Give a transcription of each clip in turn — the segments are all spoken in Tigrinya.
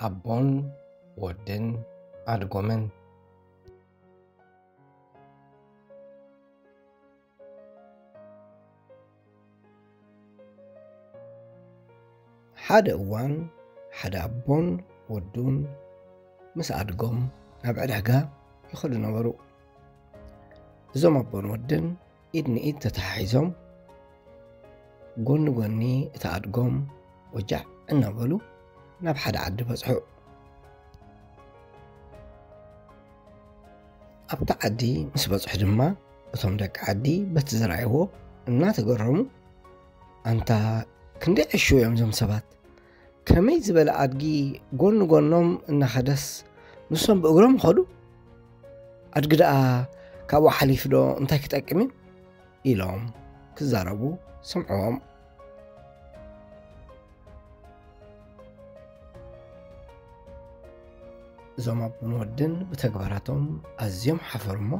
ኣቦን ወድን ኣድጎምን። ሓደ እዋን ሓደ ኣቦን ወዱን ምስ ኣድጎም ናብ ዕዳጋ ይኸዱ ነበሩ። እዞም ኣቦን ወድን ኢድ ንኢድ ተተሓሒዞም ጎኒ ጎኒ እቲ ኣድጎም ወጃዕ እናበሉ ናብ ሓደ ዓዲ በጽሑ። ኣብቲ ዓዲ ምስ በጽሑ ድማ እቶም ደቂ ዓዲ በቲ ዝረኣይዎ እናተገረሙ፣ ኣንታ ክንደይ ዕሹ እዮም እዞም ሰባት፣ ከመይ ዝበለ ኣድጊ ጎኒ ጎኖም እናኸደስ ንሶም ብእግሮም ይኸዱ? ኣድጊ ደኣ ካብኡ ሓሊፉ ዶ እንታይ ክጠቅም እዩ? ኢሎም ክዛረቡ ሰምዕዎም። እዞም ኣቦን ወድን ብተግባራቶም ኣዝዮም ሓፈሩ እሞ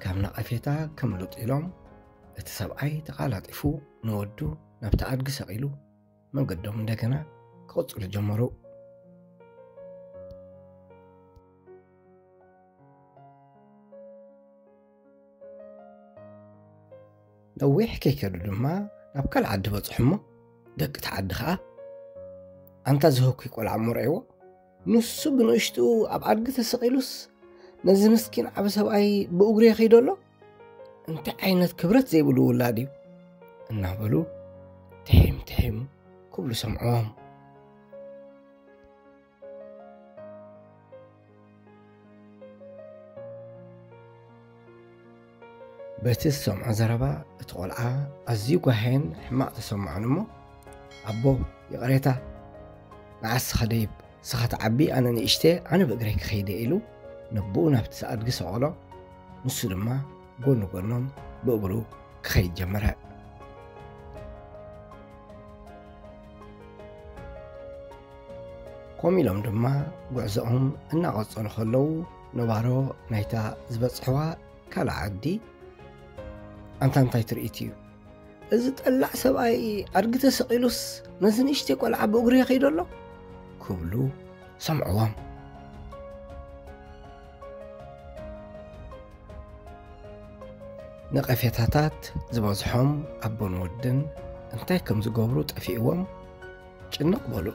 ካብ ነቐፌታ ከምልጡ ኢሎም እቲ ሰብኣይ ተቓላጢፉ ንወዱ ናብቲ ኣድጊ ሰቒሉ መንገዶም እንደገና ክቕጽሉ ጀመሩ። ነዊሕ ከይከዱ ድማ ናብ ካልእ ዓዲ በጽሑ እሞ ደቂ እቲ ዓዲ ኸኣ ኣንታ ዝህኩይ ቆልዓ እሞ ረእይዎ፣ ንሱ ብንእሽትኡ ኣብ ኣድጊ ተሰቒሉስ ነዚ ምስኪን ዓቢ ሰብኣይ ብእግሩ የኺዶ ኣሎ? እንታይ ዓይነት ክብረት ዘይብሉ ውላድ እዩ? እናበሉ ትሒም ትሒም ክብሉ ሰምዕዎም። በቲ ዝሰምዖ ዘረባ እቲ ቆልዓ ኣዝዩ ጓህየን ሕማቕ ተሰምዖን እሞ፣ ኣቦ ይቕሬታ፣ ንዓስ ኸደይብ፣ ስኻ ትዓቢ ኣነ ንእሽተ ኣነ ብእግረይ ክኸይደ ኢሉ ነቦኡ ናብቲ ኣድጊ ሰቐሎ። ንሱ ድማ ጎኒ ጎኖም ብእግሩ ክኸይድ ጀመረ። ኮም ኢሎም ድማ ጉዕዞኦም እናቐጸሉ ከለዉ ነባሮ ናይታ ዝበጽሕዋ ካልእ ዓዲ ኣንታ እንታይ ትርኢት እዩ? እዚ ጠላዕ ሰብኣይ ኣድጊ ተሰቒሉስ ነዚ ንእሽተይ ቆልዓ ብእግሩ የኸይዶ ኣሎ? ክብሉ ሰምዕዎም። ነቐፌታታት ዝበዝሖም ኣቦን ወድን እንታይ ከም ዝገብሩ ጠፊእዎም ጭንቕ በሉ።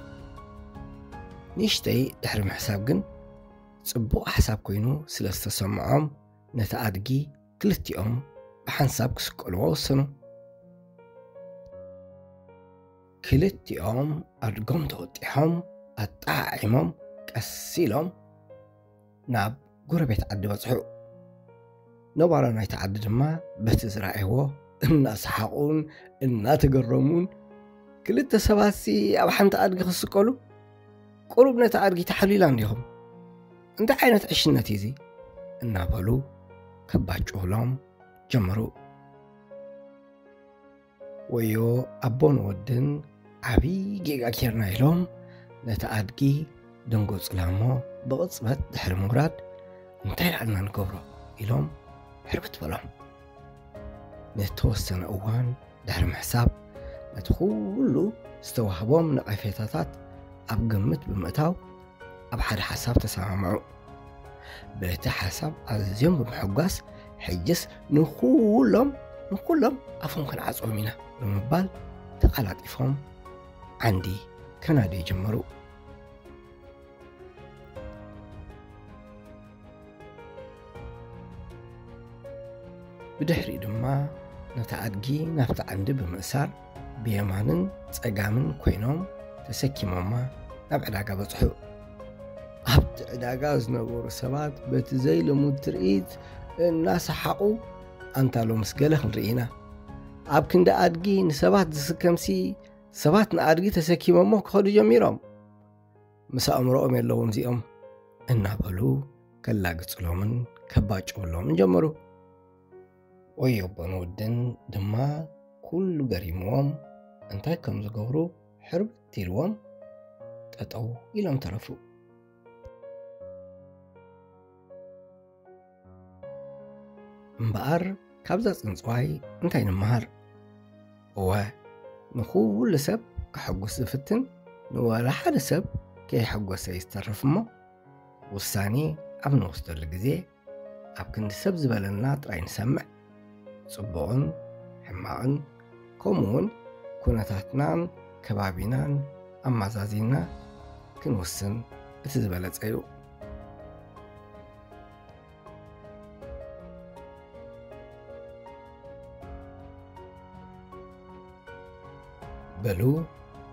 ንእሽተይ ድሕሪ ምሕሳብ ግን ጽቡቕ ሓሳብ ኮይኑ ስለ ዝተሰምዖም ነቲ ኣድጊ ክልቲኦም ብሓንሳብ ክስቀልዎ ወሰኑ። ክልቲኦም ኣድጎም ተወጢሖም ኣጠዓዒሞም ቀስ ኢሎም ናብ ጎረቤት ዓዲ በጽሑ። ነባሮ ናይቲ ዓዲ ድማ በቲ ዝረኣይዎ እናሰሓቑን እናተገረሙን፣ ክልተ ሰባትሲ ኣብ ሓንቲ ኣድጊ ክስቀሉ? ቁሩብ ነቲ ኣድጊ ተሓሊላ እንዲኹም? እንታይ ዓይነት ዕሽነት እዩ እዚ? እናበሉ ከባጭውሎም ጀመሩ። ወዮ ኣቦን ወድን ዓብዪ ጌጋ ጌርና ኢሎም ነቲ ኣድጊ ደንጎጹላ እሞ ብቕጽበት ድሕሪ ምውራድ እንታይ ላዕልና ንገብሮ ኢሎም ሕርብት በሎም። ንተወሰነ እዋን ድሕሪ ምሕሳብ ነቲ ኩሉ ዝተዋህቦም ነቐፌታታት ኣብ ግምት ብምእታው ኣብ ሓደ ሓሳብ ተሰማምዑ። በቲ ሓሳብ ኣዝዮም ብምሕጓስ ሕጅስ ንኹሎም ንኹሎም ኣፎም ክንዓጽዎም ኢና ብምባል ተቐላጢፎም ዓንዲ ከናድዩ ጀመሩ። ብድሕሪኡ ድማ ነታ ኣድጊ ናብቲ ዓንዲ ብምእሳር ብየማንን ጸጋምን ኮይኖም ተሰኪሞማ ናብ ዕዳጋ በጽሑ። ኣብቲ ዕዳጋ ዝነበሩ ሰባት በቲ ዘይልሙድ ትርኢት እናሰሓቑ ኣንታ ሎምስ ገለ ክንርኢ ኢና። ኣብ ክንዲ ኣድጊ ንሰባት ዝስከምሲ ሰባት ንኣድጊ ተሰኪሞሞ ክኸዱ ጀሚሮም። ምስ ኣእምሮኦም የለውን እዚኦም እናበሉ ከላግጽሎምን ከባጭውሎምን ጀመሩ። ወዮ ኣቦን ወድን ድማ ኩሉ ገሪምዎም እንታይ ከም ዝገብሩ ሕርብት ኢልዎም ጠጠው ኢሎም ተረፉ። እምበኣር ካብዛ ጽንጽዋይ እንታይ ንምሃር? እወ፣ ንኹሉ ሰብ ከሐጉስ ዝፍትን ንወላ ሓደ ሰብ ከየሐጎሰ ይስተርፍ እሞ፣ ውሳኔ ኣብ ንወስደሉ ግዜ ኣብ ክንዲ ሰብ ዝበለና ጥራይ ንሰምዕ። ጽቡቕን ሕማቕን ከምኡውን ኩነታትናን ከባቢናን ኣማዛዚና ክንውስን እቲ ዝበለጸ እዩ። በሉ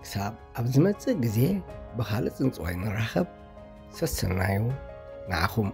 ክሳብ ኣብ ዝመጽእ ግዜ ብኻልእ ጽንጽዋይ ንራኸብ። ሰሰናዩ ንዓኹም።